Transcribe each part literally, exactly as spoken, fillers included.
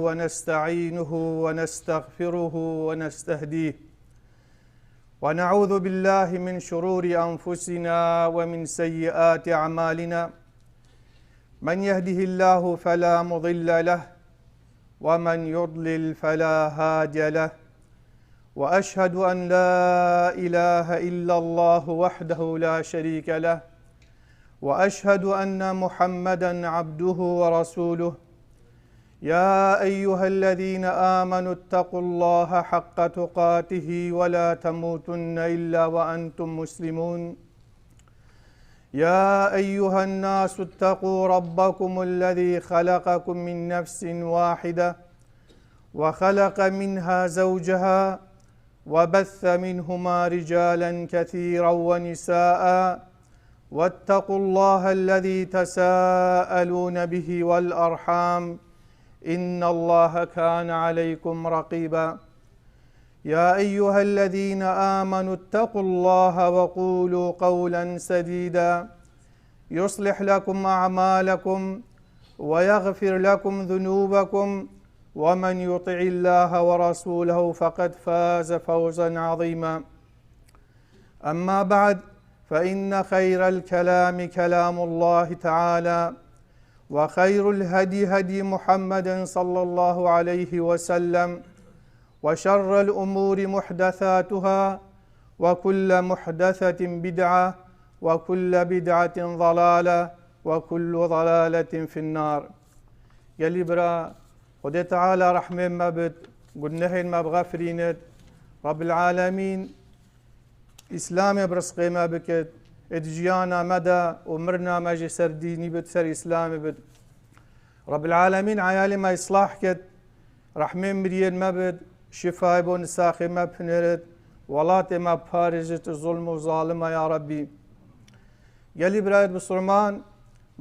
ونستعينه ونستغفره ونستهديه، ونعوذ بالله من شرور أنفسنا ومن سيئات أعمالنا. من يهده الله فلا مضل له، ومن يضلل فلا هادي له، وأشهد أن لا إله إلا الله وحده لا شريك له، وأشهد أن محمدا عبده ورسوله. يا أيها الذين آمنوا اتقوا الله حق تقاته ولا تموتن إلا وأنتم مسلمون. يا أيها الناس اتقوا ربكم الذي خلقكم من نفس واحدة وخلق منها زوجها وبث منهما رجالا كثيرا ونساء، واتقوا الله الذي تساءلون به والأرحام، إن الله كان عليكم رقيبا. يا أيها الذين آمنوا اتقوا الله وقولوا قولا سديدا، يصلح لكم أعمالكم ويغفر لكم ذنوبكم، ومن يطع الله ورسوله فقد فاز فوزا عظيما. أما بعد، فإن خير الكلام كلام الله تعالى، وخير الهدي هدي محمد صلى الله عليه وسلم، وشر الأمور محدثاتها، وكل محدثة بدعة، وكل بدعة ضلالة، وكل ضلالة في النار. Gelî bira, Xwedê Teala rehmê me bid, gunehên me bixefirînit. Rabbil Alemîn Îslamê bi rizqê me bikit, êd jiyana me de û mirina me jî ser dînî bid, ser Îslamê bid. Rabbil Alemîn eyalê me îslah kit, rehmê miriyên me bid, şifayê bo nisaxê me bihênit, welatê me parêzit ji zulm û zalima ya Rebbî. Gelî birayet Bisûrman,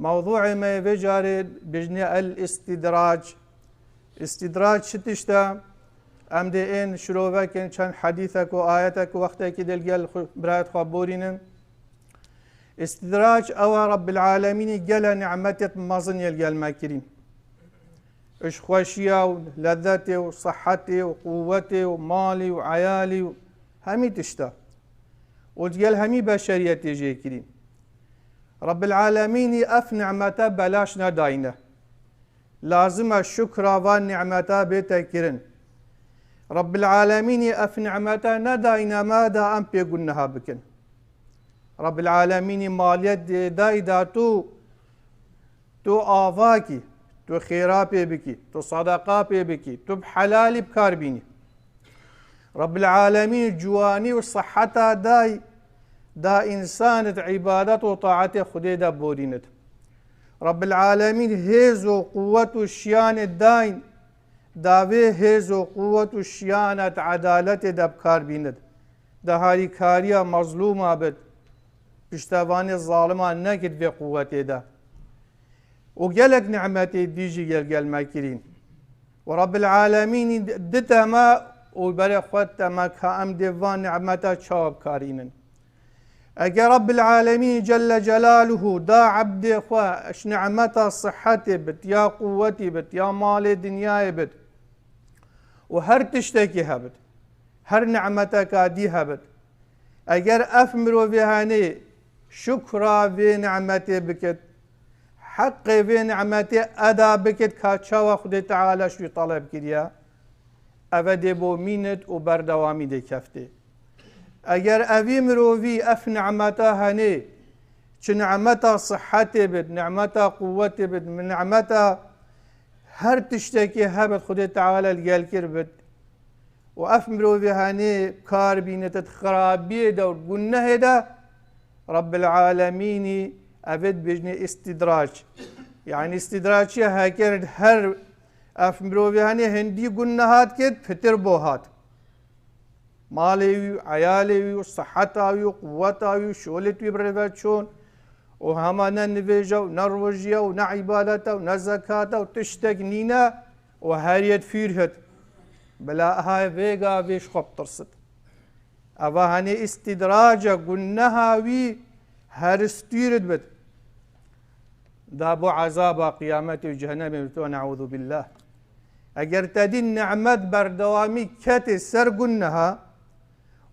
mewzûê me yê vê carê bijnê el-îstîdrac. Îstîdrac çi tişt e? Em dê ên şirovekin çend hedîsek û ayetek û wextekî dê li gel xwe, birayet xwe borînin. Îstîdrac ew e Rabbil Alemînî gele nimetêt mezin yê li gel me kirîn. Ji xweşiya û lezzetê û sihetê û quwetê û malî û eyalî û hemî tişta. Û digel hemî beşeriyetê jê kirîn. Rabbil Alemînî ev nimete belaş nedayne. Lazim e şukra van nimeta bête kirin. Rabbil Alemînî ev nimete nedayne me da em pê guneha bikin. Rabbil Alemînî maliyet dê dayî da tu, tu ava kî, tu xêra pê bikî, tu sedeqa pê bikî, tu bi helalî bi kar bînî. Rabbil Alemîn ciwanî û siheta day, da însanit îbadet û taetê Xwedê de borînit. Rabbil Alemîn hêz û quwet û şiyanê dayn, da vê hêz û quwet û şiyana di edaletê de bi kar bînit. Da harîkariya mezlûma bit, piştevanê zalima nekit vê quwetê de. Û gelek nimetê dî jî gel gel me kirîn. Û Rabbil Alemînî dite me û berê xwe dite me ka em dê van nimeta çawa bikarînin. Eger Rabbil Alemîn Celle Celaluhu da ebdê xwe ji nimeta sihetê bit, ya quwetî bit, ya malê dinyayê bit û her tiştekî hebit, her nimeteka dî hebit, eger ev mirovê henê şukra vê nimetê bikit, heqê vê nimetê eda bikit ka çawa Xwedê Teala ji wî teleb kiriye, eve dê bo mînit û berdewamî dê keftê. Eger evî mirovî ev nimeta henê, çi nimeta sihetê bit, nimeta quwetê bit, nimeta her tiştekî hebit Xwedê Teala li gel kir bit, û ev mirovê henê kar bînit di xirabiyê de û gunehê de, Rabbil Alemînî evê dibêjinê îstîdrac. Yanî îstîdraciya heker her ev mirovê henê hindî gunehat kir, pitir bo hat. Malê wî, eyalê wî û siheta wî û quweta wî û şolêt wî bi rê ve çûn û hema ne nivêja û ne rojiya û ne îbadeta û ne zekata û tiştek nîne û her yet fîr hit. Bila aha vêga vê ji xwe bitirsit. Eva henê îstîdraca guneha wî her stûr dibit. Da bo ezaba qiyametê û cehennemê bit, ne'ûzubîllah. Eger te dî nimet berdewamî ketê ser gunneha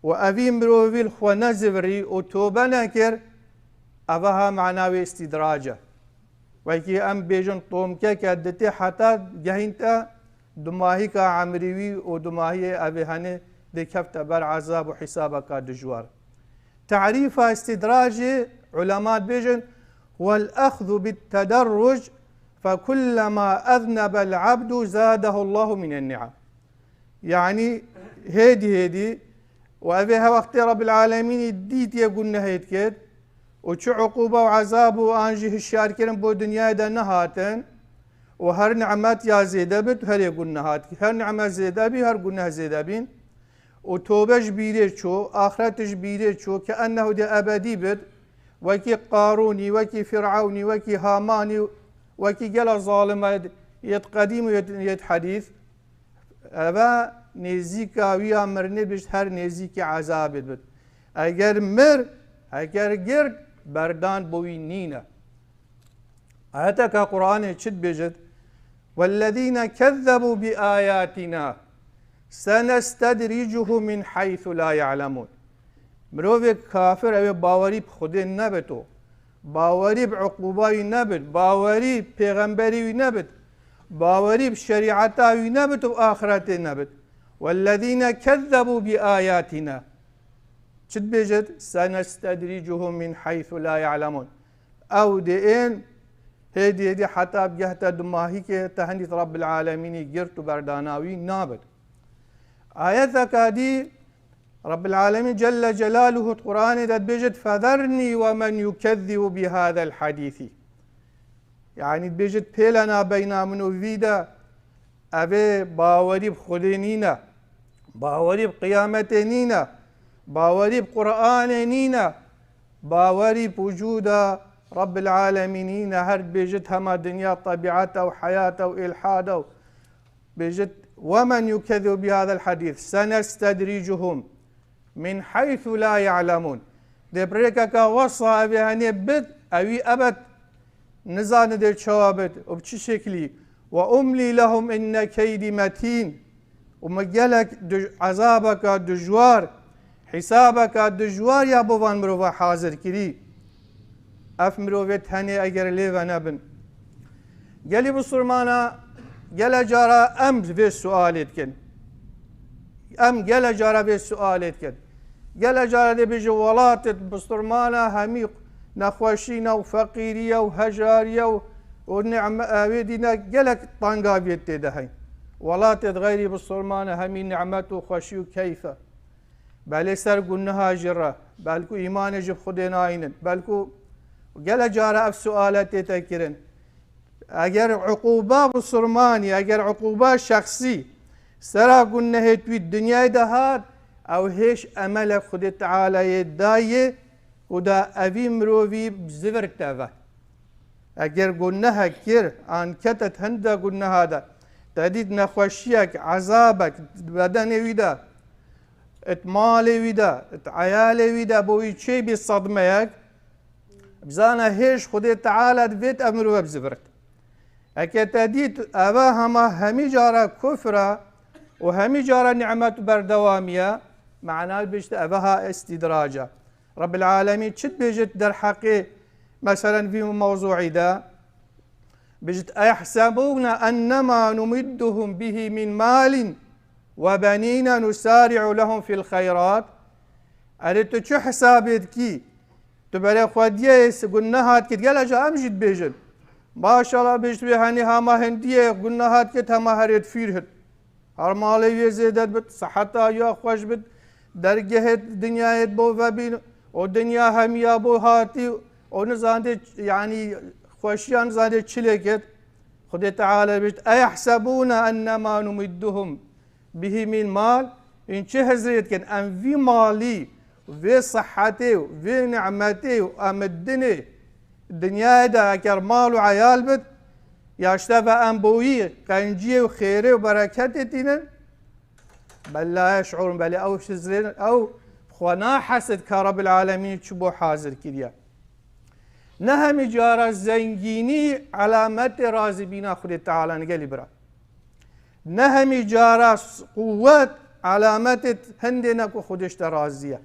û evî mirovî li xwe nezivirî û tobe nekir, eva ha mana wê îstîdrac e. Wekî em bêjin tomkeke ditê heta gehîn te dumahîka emrî wî û dumahiyê evê henê dê kefte ber ezab û hîsabeka dijwar. Tarîfa îstîdracê ulema dibêjin, "Wel exzu bit tederruc, fekullema eznebel abdu zadehullahu minen ni'am." Yanî hêdî hêdî û evê he wextê Rabbil Alemînî dîtiye gunehê dikit û çi uquba û ezab û an jî hişyarkirin bo dinyayê de nehatin û her nimet ya zêde bit, herê guneh hat. Her nimet zêde bî, her guneh zêde bîn. Û tobe ji bîrê çû, axret ji bîrê çû, ke ennehu dê ebedî bit, wekî Qarûnî, wekî Fîr'ewnî, wekî Hamanî, wekî gela zalime yêt qedîm û yêt, yêt hedîs. Eve nêzîka wî ya mirinê bişt her nêzîkî ezabê bit. Eger mir, eger gird, berdan bo wî nîne. Ayeteke Qur'anê çi dibêjit? "Wellezîne kezzebû bi ayâtîna senestedrîcuhum min heysu la ya'lemûn." Mirovê kafir ew ê bawerî bi Xwedê nebit û bawerî bi uquba wî nebit, bawerî bi pêxemberî wî nebit, bawerî bi şerîeta wî nebit û axretê nebit. "Wellezîne kezzebû bi ayâtîna." Çi dibêjit? "Senestedrîcuhum min heysu la ya'lemûn." Ew dê ên hêdî hêdî heta bi gehte dumahîkê te henî Rabbil Alemînî girt û berdana wî nabit. Ayeteka dî Rabbil Alemîn Celle Celaluhu di Qur'anê de dibêjit, "Fezernî we men yukezzibu bi hazel hadîsî." Yanî dibêjit, "Pêlena beyna min û vî de, evê bawerî bi Xwedê nîne, bawerî bi qiyametê nîne, bawerî bi Qur'anê nîne, bawerî bi wicûda Rabbil Alemîn nîne." Her dibêjit hema dinya tebîeta û heyata û îlhada û bêjit, "Wemen yukezzibu bi hadel hadîs, senestedrîcuhum min heysu la ya'lemûn." Dê bi rêkeka wesa evê henê bit, ewî ebed nizane dê çawa bit û bi çi şeklî. "Ve umlî lehum inne keydî metîn." Û me gelek du-, ezabeka dijwar, hîsabeka dijwar ya bo van mirova hazir kirî. Ev mirovê tenê eger lê venebin. Gelî bisurmana, gele cara em vê sualê dikin. Em gele cara vê sualê dikin. Gele cara dê bêje welatê bisurmana hemî nexweşîna û feqîriye û hejariye û, û nîme-, wê dîne gelek tanga vê tê de heyn. Welatê xeyrî bisurmana hemî nimet û xweşî û keyf e. Belê ser guneha jî re, belkû îmanê jî bi Xwedê nayînin, belkû gele cara ev suale tête kirin. Eger uquba bisurmanî, eger uquba şexsî sera gunehê wî dinyayê de hat, ew hêj emelek Xwedê Tealayê dayê û da evî mirovî bi zivir teve. Eger gunehek kir, an kete di hinde guneha de, te dît nexweşiyek, ezabek di bedenê wî de, di malê wî de, di eyalê wî de bo wî çêbî sedmeyek, bizane hêj Xwedê Teala divêt ev mirove bizivirt. Eke te dît eve hema hemî cara kufra û hemî cara nimet û berdewamiye, mana bişte eve ha îstîdrac e. Rabbil Alemîn çi dibêjit derheqê, meselen, vî mewzûî de? Bêjit, "Eyehsebûne ennemâ numidduhum bihî min malin ve benîne nusari'u lehum fil xeyrat." Erê tu çi hesabê dikî? Tu berê xwe diyê s-, guneha dikî, gel eja em jî dibêjin. Maşallah, bêjit wê henî hema hindiyê guneha dikî, hema herê difîrhit. Her malê wê zêde bit, siheta ya xweş bit, dergehê dinyayê bo vebîn, û dinya hemiya bo hatî, û nizandê, yanî xweşiya nizandê çi lê ket. Xwedê Teala bêjt, "Eyehsebûne ennemâ numidduhum bihî min mal." În çi hizrê dikin? Em vî malî, vê sihetê, vê nimetê û em dinê dinyayê de eker mal û eyal bit, ya işte ve em bo wî qenciyê û xêrê û bereketê tînin, bel la yeş'urûn, belê ew hizrên, ew xwe nahesid ka Rabbil Alemîn çi bo hazir kiriye. Ne hemî cara zengînî elametê razîbîna Xwedê Teala ne gelî bira. Ne hemî cara s-, quwet alametê hindê ne ku Xwedê ji te razî ye.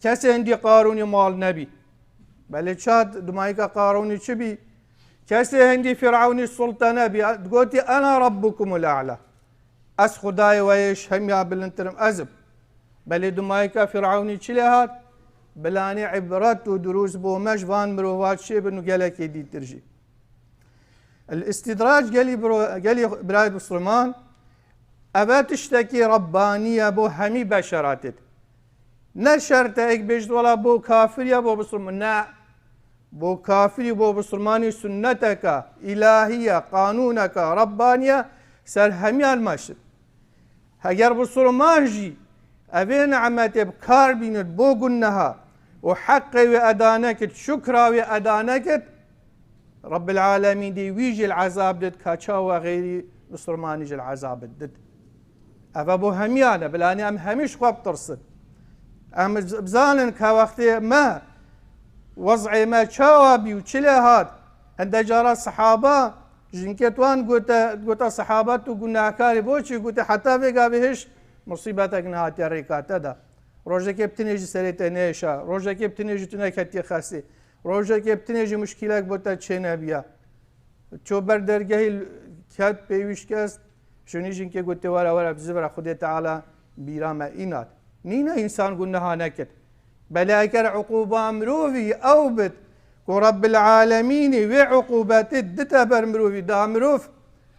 Kesê hindî Qarûnî mal nebî. Belê çat dumayîka Qarûnî çi bî? Kesê hindî Fîrewnî sulte nebî. Digotî, "Ena rabbukumul a'la." Ez Xwedayê we yê ji hemiya bilindtir im, ez im. Belê dumayîka Fîrewnî çi lê hat? Bilanî îbret û dirûs bo me ji van mirova çêbin û gelekê dîtir jî. El-îstîdrac gelî biro-, gelî birayê Misliman, ev e tiştekî Rebbanî ye bo hemî beşeratê. Ne şert e êk bêjit wela bo kafir ye, bo Misliman. Ne. Bo kafirî, bo Mislimanî sunneteke îlahî ye, qanûneke Rebbanî ye, ser hemiyan meşin. Heger Misliman jî evê nimetê bi kar bînit bo guneha û heqê wê eda nekit, şukra wê eda nekit, Rabbil Alemîn dê wî jî li ezab dit, ka çawa xeyrî Mislimanî jî li ezab dit. Ev e bo hemiyan e, bilanî em hemî ji xwe bitirsin. Em z-, bizanin ka wextê me, wez'ê me çawa bî û çi lê hat. Hinde cara sehaba, jinkê wan gote, gote, "Sehaba, tu gunehkar î, bo çi?" Gote, "Heta vê gavê hêj musîbetek nehatiye rêka te de. Rojekê bi tinê jî serê te nêşa. Rojekê bi tinê jî tu neketiye xesê. Rojekê bi tinê jî muşkîlek bo te çênebiya." Ço ber dergehî, ket pê wî şikest, şûnî jinkê gote, "Were, were, bi zivira Xwedê Teala bîra me înat." Nîne însan guneha nekir. Belê eger uquba mirovî ew bit, ku Rabbil Alemînî wê uqubetê dite ber mirovî, da mirov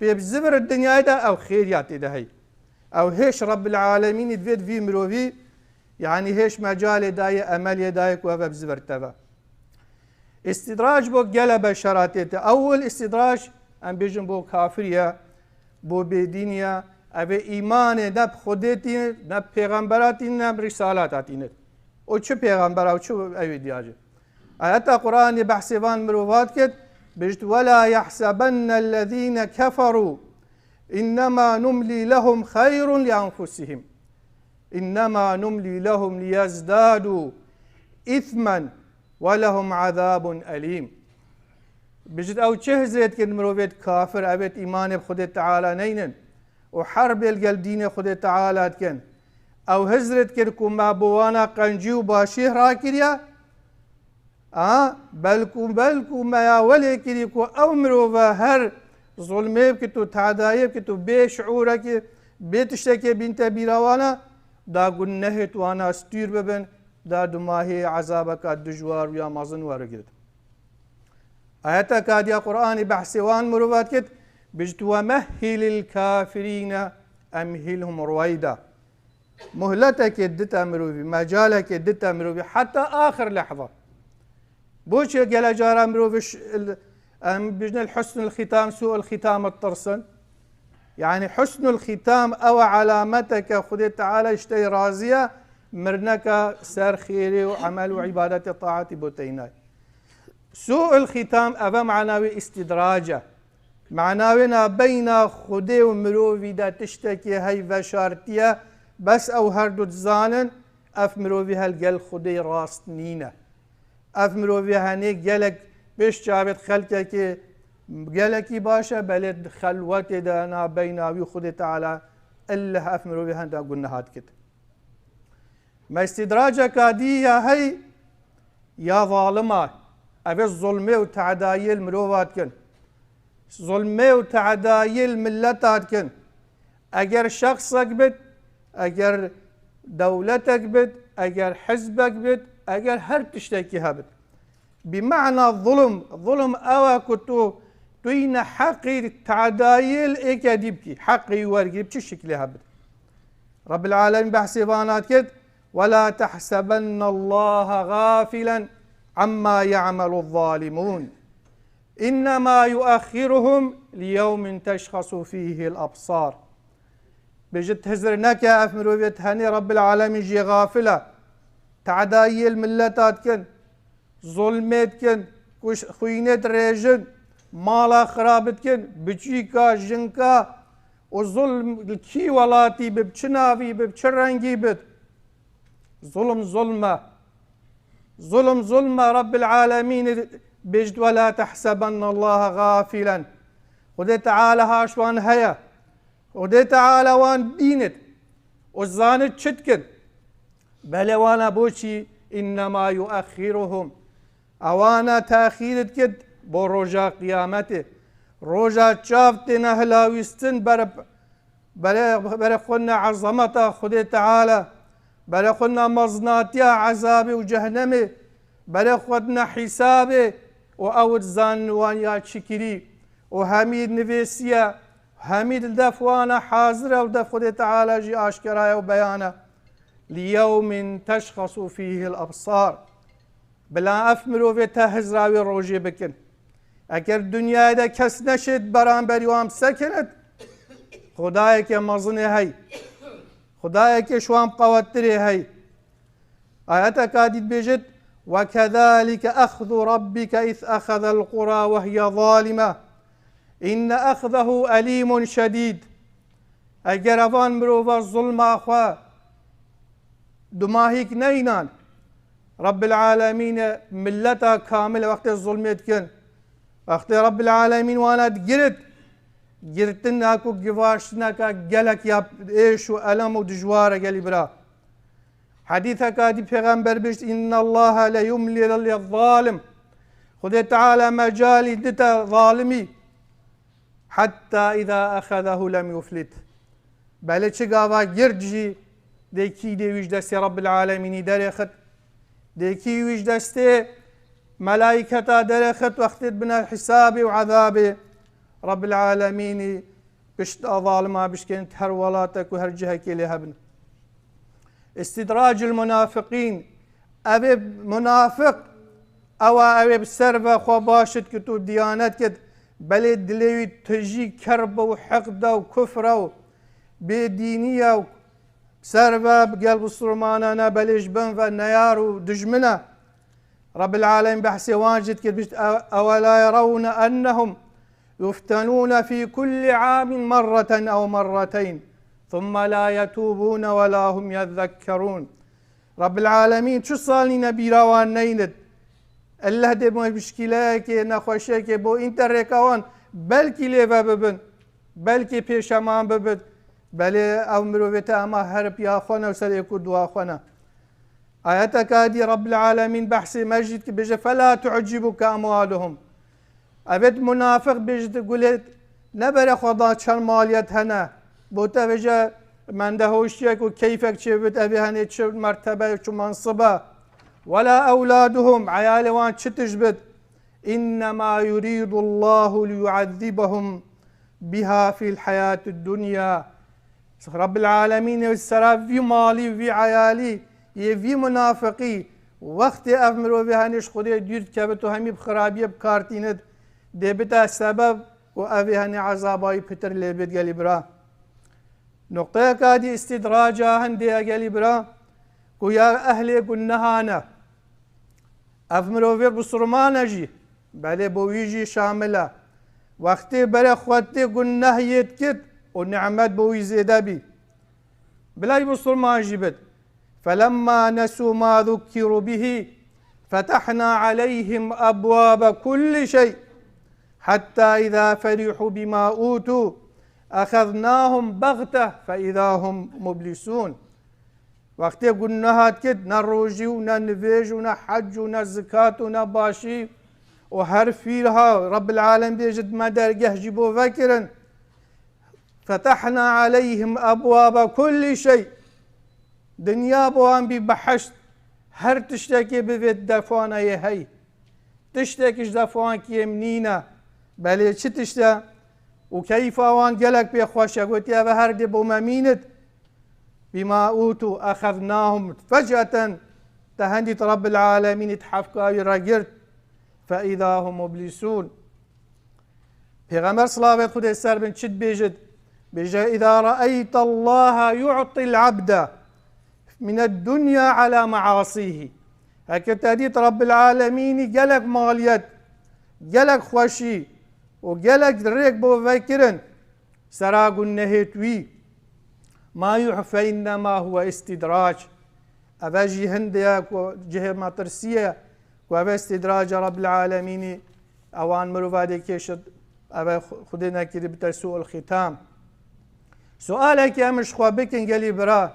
pê bi zivir dinyayê de, ew xêriya tê de heyî. Ew hêş Rabbil Alemînî divêt vî mirovî, yanî hêş mecalê dayê, emelê dayê ku ev e bi zivir teve. Îstîdrac bo gele beşeratê te. Ewil îstîdrac, em bêjin bo kafirî ye, bo bêdînî ye. Ev ê îmanê ne bi Xwedê tînit, ne bi pêxembera tînit, ne bi rîsalata tînit. O çi pêxembera û çi ewê diyaci? Ayeta Qur'anê behsê van mirova dikit, bêjit, "Wela yahsebennellezîne keferû innema numlî lehum xeyrun li enfusihim. Innema numlî lehum liyezdadû îthmen." "Welehum azabun elîm." Bijit ew çi hizrê dikin mirovêt kafir, evêt îmanê bi Xwedê Teala neynin û herbê li gel dînê Xwedê Teala dikin. Ew hizrê dikin ku me bo wana qencî û başî rakiriye. A, belkû, belkû me ya welê kirî ku ew mirove her zulmê bikit û tadayê bikit û bê şiûrekî, bê tiştekê bînte bîra wana, da gunehêt wana stûr bibin, da dumahê ezabeka dijwar û ya mezin were girt. Ayeteka diya Qur'anî behsê wan mirova dikit, bijt, "Wemehhilil kafirîne emhilhum ruweyda." Muhletekê dite mirovî, mecalekê dite mirovî, heta axir lehza. Boçê gele cara miroviş, em bijnel husnul xîtam, su'ul xîtam ditirsin. Yani husnul xîtam ew e alameteke Xwedê Teala ji te razî ye, mirneke ser xêrê û emel û îbadetê taetî bo te înay. Su'ul xîtam, ev e mana wê îstîdrac e. Mana wê nabeyna Xwedê û mirovî de tiştekê hey veşartiye, bes ew her du dizanin, ev mirovî hel gel Xwedê rast nîne. Ev mirovî henê gelek pêş çavêt xelkekê gelekî baş e, belê di xelwetê de nabeyna wî Xwedê Teala illeh ev mirovî henda guneha dikit. Me îstîdraceka dî ya hey ya zalima, ev ê zulmê û tedayê li mirova dikin. Zulmê û tedayê li milleta dikin. Eger şexsek bit, eger dewletek bit, eger hizbek bit, eger her tiştekî hebit. Bi mana zulm, zulm ew e ku tu, tu yî neheqî tedayê li êke dî bikî, heqê wî wergirî bi çi şiklê hebit. Rabbil Alemîn behsê vana dikit, "Wela tehsebennallaha gafilen amma ya'meluz zalimûn. İnnemâ yuahhiruhum liyevmin teşhasu fîhil absar." Bêjit hizir neke ev mirovê tenê Rabbil Alemîn jê gafil e. Tedayê li milleta dikin, zulmê dikin, kuş-, xwînê dirêjin, mala xirab dikin, biçîka, jinka û zulm li kî welatî bib, çi navî bib, çi rengî bib. Zulm zulm e. Zulm zulm e, Rabbil Alemîn bêjt, "Wela tehsebennallaha gafilen." Xwedê Teala haşwan heye. Xwedê Teala wan bînit û zanit çi dikin. Belê wana boçî, innema yuexxiruhum. Ewana texîr dikit bo roja qiyametê. Roja çav têne hilawîstin bere, bere, bere xwedina ezameta Xwedê Teala, bere xwedina mezinatiya ezabê û cehnemê, bere xwedina hîsabê û ew dizanin wan ya çi kirî û hemî nivêsiye, hemî li def wana hazir e û def Xwedê Teala jî aşkera ye û beyan e. Li yewmin teşxesu fîhil ebsar. Bila ev mirovê te hizra wê rojê bikin. Eger dinyayê de kes neşêt beramberî wan bisekinit, Xwedayeke mezinê hey. Xwedayeke ji wan qewettirê hey. Ayeteka dî dibêjit, "Ve kezalike exzu rabbike iz exezel qura ve hiye zalime. İnne exzehu elimun şedid." Eger evan mirova zulma xwe dumahîk neynan, Rabbil Alemîne milleta kamil wextê zulmê dikin. Wextê Rabbil Alemîn wana digirit, girtina ku givaştineka gelek ya êş û elem û dijwar e gelî bira. Hedîseka dî Pêxember bişt, "İnnallaha le yumli lil zalim." Xwedê Teala mecalî dite zalimî. "Hatta iza axazahu lem yuflit." Belê çi gava girt jî dê kî dê wî ji destê Rabbil Alemînî derêxit. Dê kî wî ji destê melaîketa derêxit wextê dibine hisabê û ezabê Rabbil Alemînî. Pişt a zalima bişkên her welatek û her cihekê lê hebin. Îstîdracil munafiqîn, ev ê munafiq, ewa ew ê bi ser ve xwe baş dikit û diyanet kit, belê dilê wî tijî kerb û hiqd e û kufr e û bêdînî ye û ser ve gel bisurmana ne, belê ji bin ve neyar û dijmin e. Rabbil Alemîn behsê wan jî dikir, bişt, "Ewela yerewne ennehum yuftenûne fî kulli amin merreten ew merreteyn, thumme la yetûbûne ve la hum yezzekkerûn." Rabbil Alemîn çi sal nîne bîra wan neyinit. Elleh dê bo muşkileyekê, nexweşiyekê bo înterêka wan belkî lê ve bibin, belkî pêşeman bibin. Belê ew mirovê te ema herip ya xwe ne û ser êk û dua xwe ne. Ayeteka dî Rabbil Alemîn behsê me jî dike, bêje, "Fela tu'cibuke emwaluhum." Evêt munafiq bêjit gulê ne bere xwe da çend maliyet hene. Bo te vêje mendehoşiyek û keyfek çêbit, evê henê çi mertebe, çi mensibe. "Wela ewladuhum", eyalê wan çi tij bit. "İnnemâ yuridullahu liyuazzibahum biha fil hayatid dunya." Rabbil Alemîn ê sera vî malî, vî eyalî, yê vî munafiqî, wextê ev mirovê henê ji Xwedê dûr dikevit û hemî bi xirabiyê bi kar tînit, dê bite sebeb û ev ê henê ezaba wî pitir lê bêt gelî bira. Noqteyeka dî îstîdraca hindê ye gelî bira, ku ya ehlê guneha ne. Ev mirovê bisurman e jî, belê bo wî jî şamil e. Wextê bere xwe tê guneh yê dikit û nimet bo wî zêde bî. Bila wî bisurman jî bit. Felemma nesû ma zukkirû bihî fetehna aleyhim ebwabe kullî şey. Hetta îzâ ferîhû bîmâ ûtû exeznâhum begteh fe îzâ hum mublîsûn. Wextê guneha dikit, ne rojî û ne nivêj û ne hec û ne zikat û ne başî û her fîrha Rabbil Alem bêjit me dergeh jî bo vekirin. Fetehna aleyhim ebwabe kullî şey. Dinya bo wan bî behişt. Her tiştekê bivêt defana yê hey. Tiştek ji defankî em nîne. Belê çi tişt e? Û keyfa wan gelek pê xweş e. Gotiye, "Ve her dê bo me mînit." Bima ûtû exeznahum fec'eten. Te hendî Rabbil Alemînî di hefka wî re girt. Fe îza hum mublîsûn. Pêxember silavêt Xwedê ser bin çi dibêjit? Bêje, "Îza re'eyte Allaha yu'til abde mined dunya ala measîhî." Heke te dît Rabbil Alemînî gelek maliyet, gelek xweşî û gelek rêk bo vekirin, sera gunehêt wî. Ma yuh fe innema huve istidrac. Eve jî hindê ye ku cihê metirsiyê ye ku eve istidraca Rabbil Alemînî ewan mirova dê kêşit, eve Xwedê nekirî bite su'ul xîtam. Sualekî em ji xwe bikin gelî bira,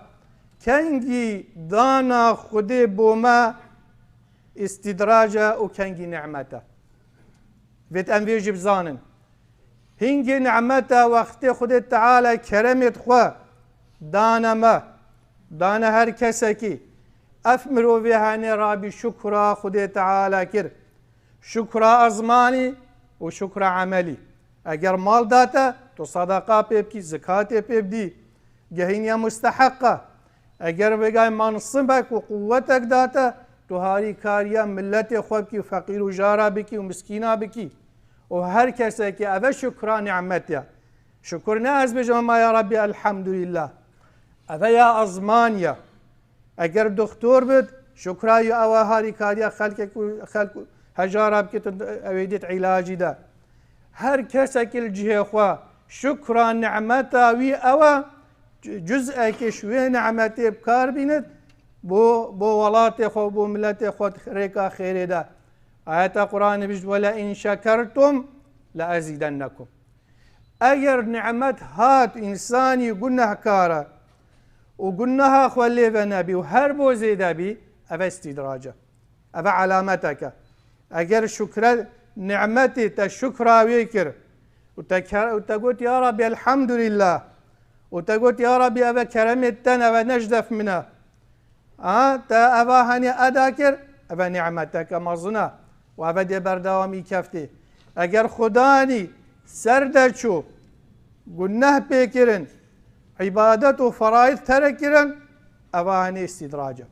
kengî dana Xwedê bo me îstîdrac e û kengî nimet e? Vêt em vê jî bizanin. Hingê nimet e wextê Xwedê Teala keremê xwe dane me, dane her kesekî. Ev mirovê henê rabî şukra Xwedê Teala kir. Şukra ezmanî û şukra emelî. Eger mal date, tu sadaqa pê bikî, zikatê pê bidî, gehîniye musteheq e. Eger vêgay mansibek û quwetek date, tu harîkariya miletê xwe bikî û feqîr û jara bikî û miskîna bikî. Û her kesekî eve şukra nimet ya. Şukur ne ez bêjim, "Ema ya Rabbî, elhamdulillah." Eve ya ezman ya. Eger doktor bit, şukra wî ew e harîkariya xelkek û xelk û hejara bikit û ew ê dît îlacî de. Her kesekî li cihê xwe şukra nimeta wî ew e, c-, cuzekê ji wê nimetê bi kar bînit, bo, bo welatê xwe, bo miletê xwe rêka xêrê de. Ayeta Qur'anê bîst, "Wele in şekertum le ezîdennekum." Eger nimet hat însanî gunehkar e û guneha xwe lê ve nebî û her bo zêde bî, ev e îstîdrac e. Ev e alametek e. Eger şukre nimetê te şukra wê kir û te ke-, û te got, "Ya Rabbî, elhamdulillah." Û te got, "Ya Rabbî, ev e keremê te ne, ev e ne ji def min e." A, te eva henê eda kir, eve nimeteke mezin e. Û eve dê berdewamî keftê. Eger Xudanî ser de çû, guneh pê kirin, îbadet û feraîz terek kirin, eva henê îstîdrac e.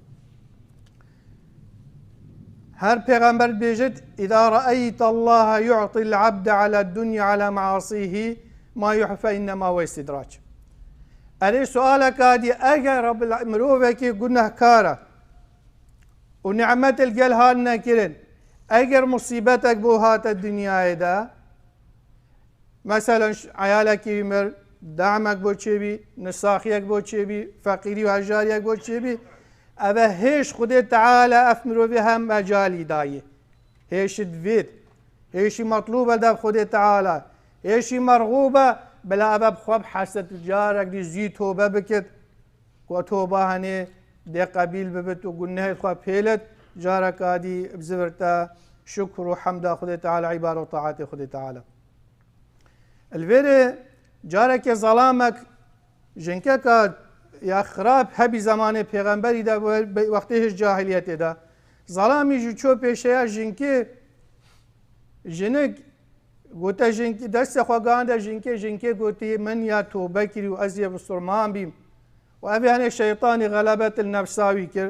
Her pêxember dibêjit, "Îza re'eyte Allahe yu'til abde ala dunya ala measîhî ma yuh fe innema huve îstîdrac." Erê sualeka dî, eger Rabbil, mirovekî gunehkar e û nimet li gel hat nekirin, eger musîbetek bo hate dinyayê de, meselen, ş-, eyalekî wî mir, damek bo çêbî, nisaxiyek bo çêbî, feqîrî û hejariyek bo çêbî, eve hêş Xwedê Teala ev mirovî hem mecalî dayî. Hêşî divêt, hêşî metlûb e dev Xwedê Teala, hêşî merxûb e, bila eve bi xwe bi heset carek dî zî tobe bikit. Ku toba henê dê qebîl bibit û gunehê xwe pêlit, careka dî bi zivir te şukr û hemda Xwedê Teala, îbad û taetê Xwedê Teala. Li vêrê carekê zelamek, jinkeka ya xirab hebî zemanê pêxemberî de, wextê hêj cahiliyetê de. Zelamî jî ço pêşeya jinkê, jinik Gote jinkê, destê xwe gihande jinkê, jinkê gotî, "Min ya tobe kirî û ez yê bisurman bîm." Û ev yanê şeytanî xelebet li nefsa wî kir.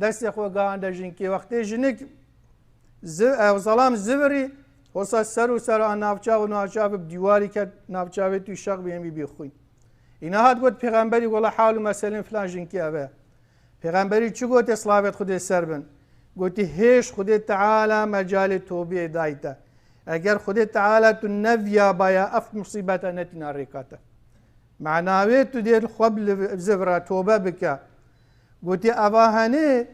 Destê xwe gihande jinkê. Wextê jinik zi-, ew zelam zivirî, hosa ser û ser a navçav û navçav bi dîwarî ket, navçavê tû şeq bî, em bî bî xwîn. Îna hat got pêxemberî, "Wela hal û meselên filan jinkê ev e." Pêxemberî çi gotê, silavêt Xwedê ser bin? Gotî, "Hêj Xwedê Teala mecalê tobiyê dayî te. Eger Xwedê Teala tu neviyabaya, ev musîbete netîna rêka te." Mena wê tu dê li xwe bi zivira tobe bike. Gotî, "Eva henê,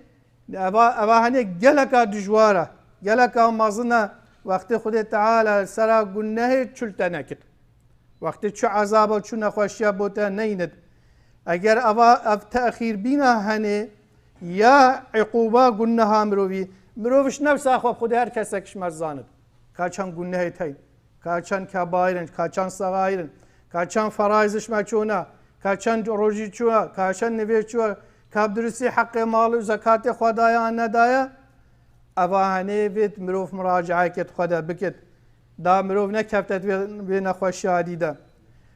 eva, eva henê geleka dijwar e, geleka mezin e, wextê Xwedê Teala li sera gunehê çul te nekir." Wextê çu ezaba, çu nexweşiya bo te neynet. Eger eva, ev texîrbîna henê ya iqûba guneha mirovî, mirov ji nefsa xwe bi Xwedê her kesek ji me zanit. Ka çend gunehê tey, ka çend kebaîr in, ka çend sexaîr in, ka çend ferayz ji me çûne, ka çend rojî çûye, ka çend nivê çûye, ka bi duristî heqê mal û zekatê xwe daye an nedaye. Eva henê vêt mirov muracaekê xwe de bikit. Da mirov nekeftet vê, vê nexweşiya dî de.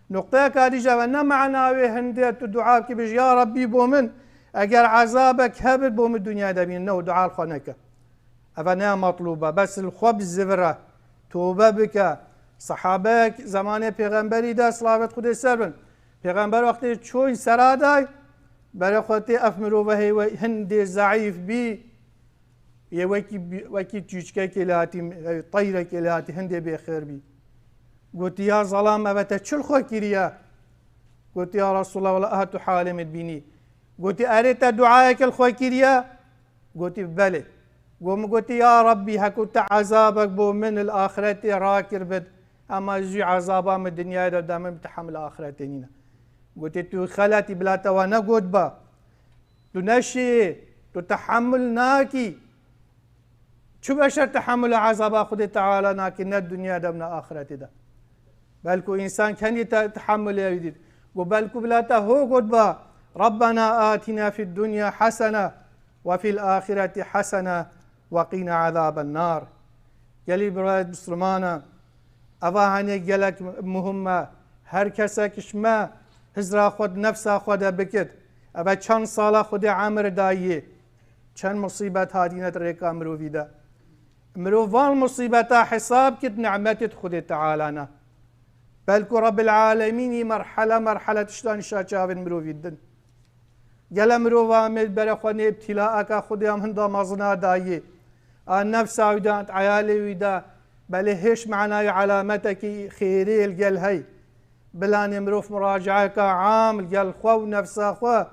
Nuqteyeka dî jî ev e, ne mana wê hindê tu dua bikî, bêjî, "Ya Rabbî, bo min, eger ezabek hebit, bo min dinyayê de bînin." Ne, û dua li xwe neke. Ev e ne ya metlûb e. Bes li xwe bi zivire, tobe bike. Sehabeyek zemanê pêxemberî de, silavêt Xwedê ser bin. Pêxember wextê çûn sera day, berê xwe tê ev mirove hê we hindê zeîf bî, Yê wekî, wekî çûçkekê lê hatî, teyrekê lê hatî hindê bêxêr bî. Gotî, "Ya zelam, eve te çi li xwe kiriye?" Gotî, "Ya Resulallah, wela aha tu halê min dibînî." Gotî, "Erê te duayeke li xwe kiriye?" Gotî, "Belê." Got, "Min gotî, ya Rabbî, heko te ezabek bo min li axiretê rakir bit, ema zû ezaba min dinyayê de da min bi tehamil axiretê nîne." Gotê, tu xeletî, bila te wa negot ba. Tu neşiyê, tu tehemul nakî. Çi beşer tehemula ezaba Xwedê Teala nake, ne dinya de, ne axiretê de. Belku însan kenî te, tehemulê wî dît. Got, belku bila te ho got ba, Rabbena atina fid dunya hasene ve fil ahireti hasene ve qina azaben nar. Gelî birayet Müslümana, eva hanê gelek muhim e. Her kesek ji me hizra xwe di nefsa xwe de bikit. Eve çend sala Xwedê emir dayê. Çend musîbet hatîne di rêka mirovî de. Mirov van musîbeta hesab kit, nimetê di Xwedê Teala ne. Belku Rabbil Alemînî merhele merhele tiştan şa çavên mirovî din. Gele mirova me bere xwe nê îbtîlaeka Xwedê em hinda mezina dayê. A nefsa wî de, eyalê wî de, belê hêş manayê alametekî xêrê li gel hey. Bilanê mirov muracaeka am li gel xwe û nefsa xwe,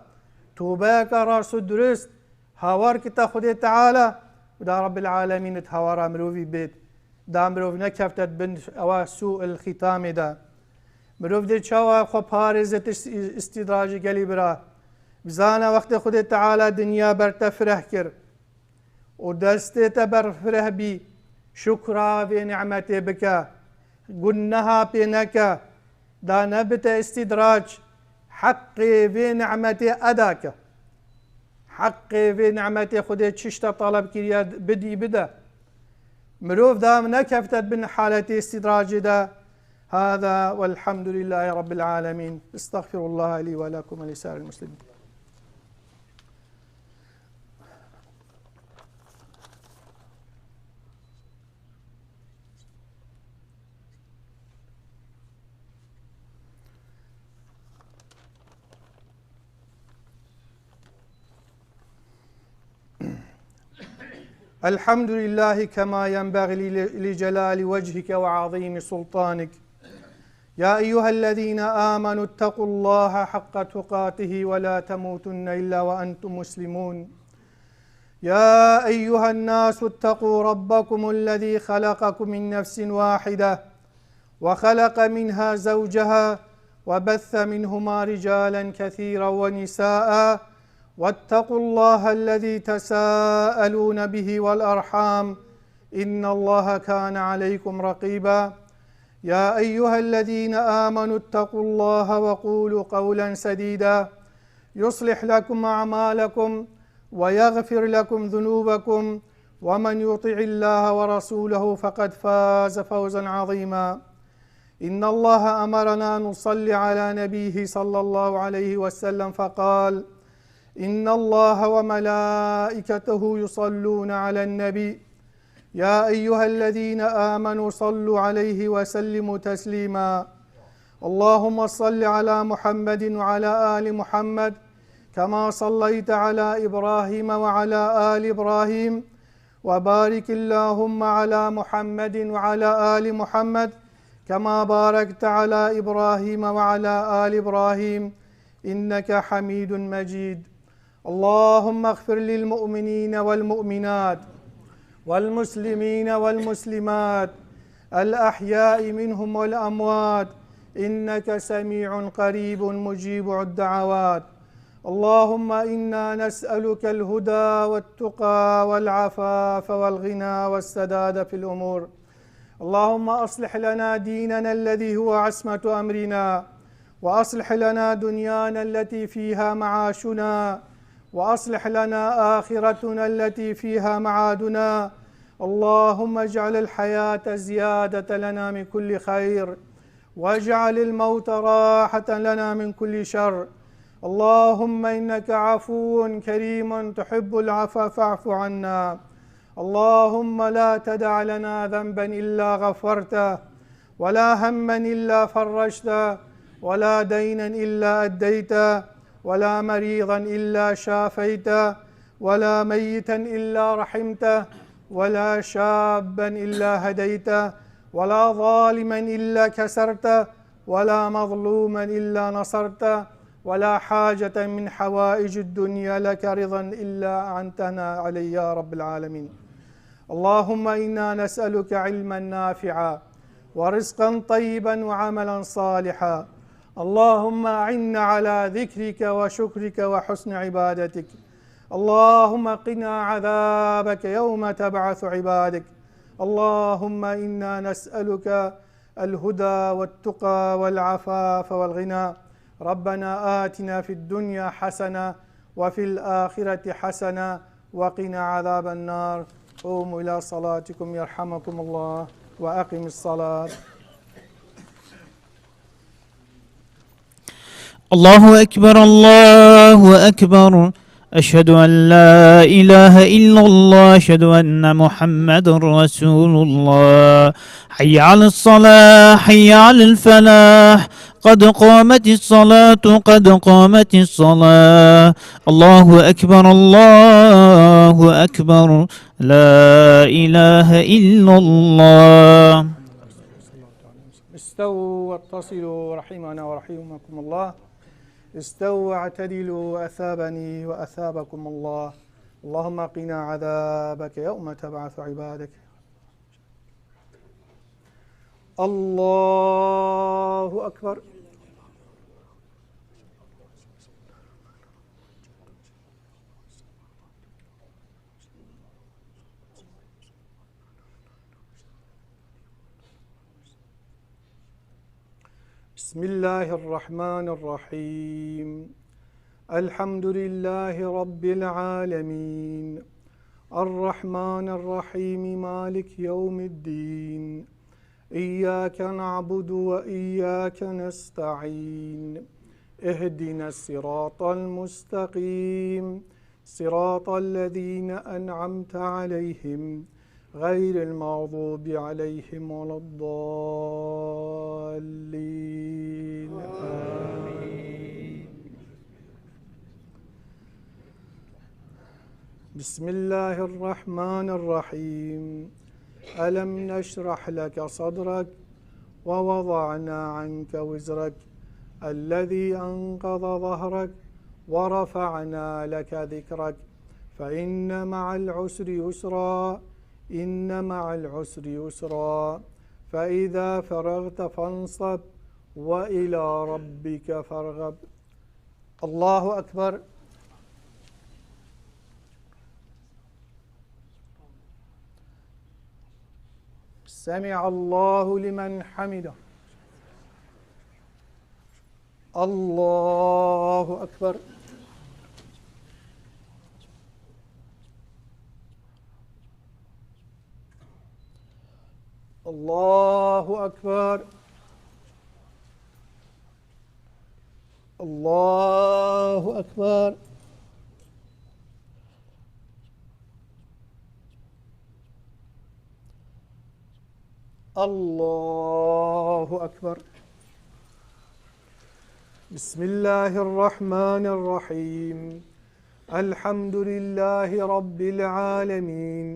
tobeyeka rast û durist, hawar kita Xwedê Teala û da Rabbil Alemîn it hawara mirovî bêt. Da mirov nekeftet bin ewa sû il xîtamê de. Mirov dê çawa xwe parêzit is-, îstîdracê gelî bira. Bizane wextê Xwedê Teala dinya ber te fireh kir û destê te ber fireh bî, şukra vê nimetê bike, guneha pê neke, da nebite îstîdrac, heqê vê nimetê eda ke. Heqê vê nimetê Xwedê çi ji te taleb kiriye, bidî bide. Mirov da nekeftet bin haletê îstîdracê de. Hada velhamdulillahî Rabbil alemîn. Estağfirullah li ve lekum ve lisâiril muslimin. الحمد لله كما ينبغي ل-، لجلال وجهك وعظيم سلطانك. يا أيها الذين آمنوا اتقوا الله حق تقاته ولا تموتن إلا وأنتم مسلمون. يا أيها الناس اتقوا ربكم الذي خلقكم من نفس واحدة وخلق منها زوجها وبث منهما رجالا كثيرا ونساء واتقوا الله الذي تساءلون به والأرحام إن الله كان عليكم رقيبا. يا أيها الذين آمنوا اتقوا الله وقولوا قولا سديدا يصلح لكم أعمالكم ويغفر لكم ذنوبكم ومن يطع الله ورسوله فقد فاز فوزا عظيما. إن الله أمرنا أن نصلي على نبيه صلى الله عليه وسلم فقال: إن الله وملائكته يصلون على النبي، يا أيها الذين آمنوا صلوا عليه وسلموا تسليما. اللهم صل على محمد وعلى آل محمد كما صليت على إبراهيم وعلى آل إبراهيم وبارك اللهم على محمد وعلى آل محمد كما باركت على إبراهيم وعلى آل إبراهيم إنك حميد مجيد. اللهم اغفر للمؤمنين والمؤمنات والمسلمين والمسلمات الأحياء منهم والأموات إنك سميع قريب مجيب الدعوات. اللهم إنا نسألك الهدى والتقى والعفاف والغنى والسداد في الأمور. اللهم أصلح لنا ديننا الذي هو عصمة أمرنا، وأصلح لنا دنيانا التي فيها معاشنا، وأصلح لنا آخرتنا التي فيها معادنا. اللهم اجعل الحياة زيادة لنا من كل خير، واجعل الموت راحة لنا من كل شر. اللهم إنك عفو كريم تحب العفو فاعف عنا. اللهم لا تدع لنا ذنبا إلا غفرته، ولا هما إلا فرجته، ولا دينا إلا أديته، ولا مريضا إلا شافيته، ولا ميتا إلا رحمته، ولا شابا إلا هديته، ولا ظالما إلا كسرته، ولا مظلوما إلا نصرته، ولا حاجة من حوائج الدنيا لك رضا إلا أعنتنا عليه يا رب العالمين. اللهم إنا نسألك علما نافعا ورزقا طيبا وعملا صالحا. اللهم أعنا على ذكرك وشكرك وحسن عبادتك. اللهم قنا عذابك يوم تبعث عبادك. اللهم إنا نسألك الهدى والتقى والعفاف والغنى. ربنا آتنا في الدنيا حسنة وفي الآخرة حسنة وقنا عذاب النار. قوموا إلى صلاتكم يرحمكم الله وأقم الصلاة. الله أكبر، الله أكبر. أشهد أن لا إله إلا الله، أشهد أن محمدا رسول الله. حي على الصلاة، حي على الفلاح. قد قامت الصلاة، قد قامت الصلاة. الله أكبر، الله أكبر. لا إله إلا الله. استووا واتصلوا رحمنا ورحمكم الله. استووا واعتدلوا أثابني وأثابكم الله. اللهم قنا عذابك يوم تبعث عبادك. الله أكبر. بسم الله الرحمن الرحيم. الحمد لله رب العالمين. الرحمن الرحيم. مالك يوم الدين. إياك نعبد وإياك نستعين. اهدنا الصراط المستقيم. صراط الذين أنعمت عليهم غير المغضوب عليهم ولا الضالين. آمين. بسم الله الرحمن الرحيم. ألم نشرح لك صدرك ووضعنا عنك وزرك الذي أنقض ظهرك ورفعنا لك ذكرك فإن مع العسر يسرا، إن مع العسر يسرا، فإذا فرغت فانصب وإلى ربك فارغب. الله أكبر. سمع الله لمن حمده. الله أكبر. الله أكبر. الله أكبر. الله أكبر. بسم الله الرحمن الرحيم. الحمد لله رب العالمين.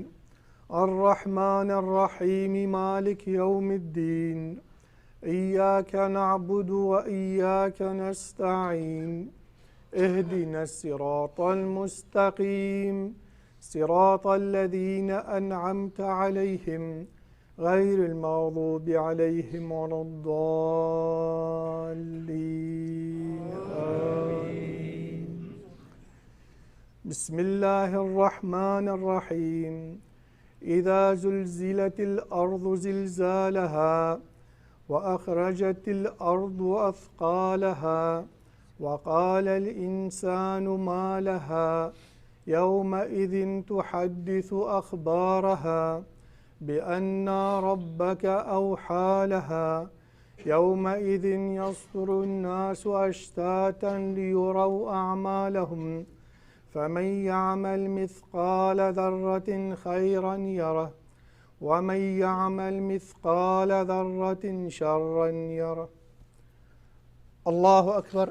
الرحمن الرحيم. مالك يوم الدين. إياك نعبد وإياك نستعين. اهدنا الصراط المستقيم. صراط الذين أنعمت عليهم غير المغضوب عليهم ولا الضالين. آمين. بسم الله الرحمن الرحيم. إذا زلزلت الأرض زلزالها وأخرجت الأرض أثقالها وقال الإنسان ما لها يومئذ تحدث أخبارها بأن ربك أوحى لها يومئذ يصدر الناس أشتاتا ليروا أعمالهم فمن يعمل مثقال ذرة خيرا يره ومن يعمل مثقال ذرة شرا يره. الله أكبر.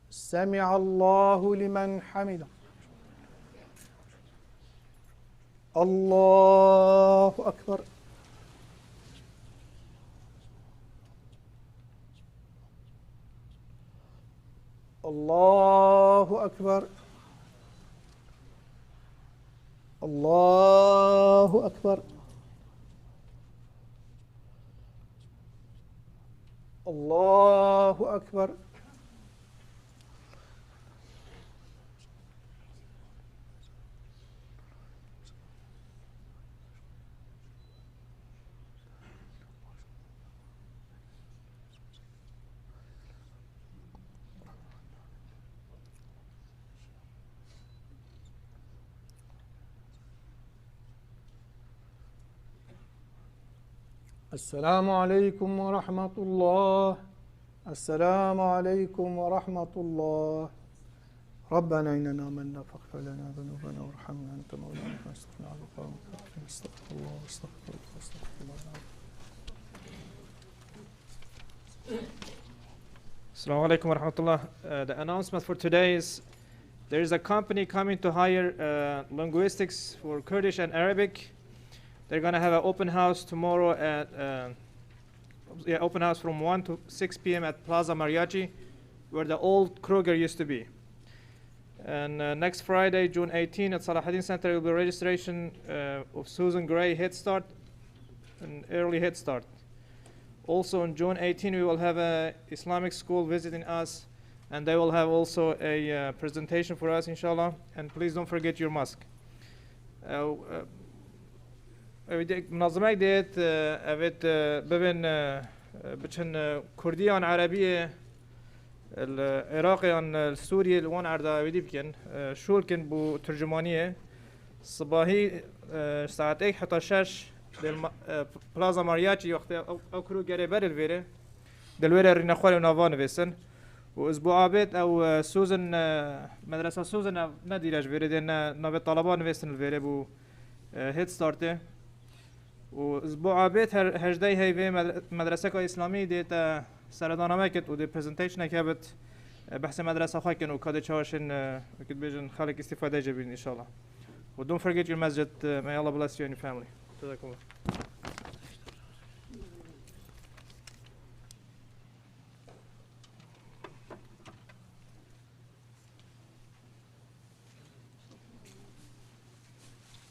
سمع الله لمن حمده. الله أكبر. الله أكبر. الله أكبر. Allahu Ekber. السلام عليكم ورحمة الله. السلام عليكم ورحمة الله. ربنا إننا آمنا فاغفر لنا ذنوبنا وارحمنا أنت مولانا فانصرنا على القوم الكافرين. استغفر الله، استغفر الله، استغفر الله. Assalamu alaikum wa rahmatullah. Uh, the announcement for today is there is a company coming to hire uh, linguistics for Kurdish and Arabic. They're going to have an open house tomorrow at, uh, yeah, open house from one to six p m at Plaza Mariachi, where the old Kroger used to be. And uh, next Friday, June eighteen, at Salahuddin Center, will be registration uh, of Susan Gray Head Start, an early Head Start. Also on June eighteen, we will have a Islamic school visiting us, and they will have also a uh, presentation for us, inshallah. And please don't forget your mask. Uh, uh, ev de, munazimek diyet, uh, evet, uh, bibin, uh, uh, biçin, uh, Kurdiyan Arabiye, li Iraqê an li Sûriyê li wan erda ewêdî bikin, e, şûl kin bû turcumaniyê. Sibahî, e, saet êk heta şeş di ma-, e, Plaza Mariachi wextê ew, ew kuro gerê berê li vêrê. Di li wêrê rîne xwe li nava nivêsin. Û iz bo abêt ew, e, Susan, e, medresa Susan ev nedîre ji vêrê dê ne navê talaba nivêsin li vêrê bû, e, Head Startê. û ji bo abêt her hejdeh heyvê med-, medreseka îslamî dê te seredana me kit û dê presentationeke bit, e, behsê medresa xwe kin û ka dê çawa şin, e, wekî dibêjin xelk îstîfade jê bîn, înşallah. û don't forget your masjid, e, may Allah bless you and your family. Jazakumullah.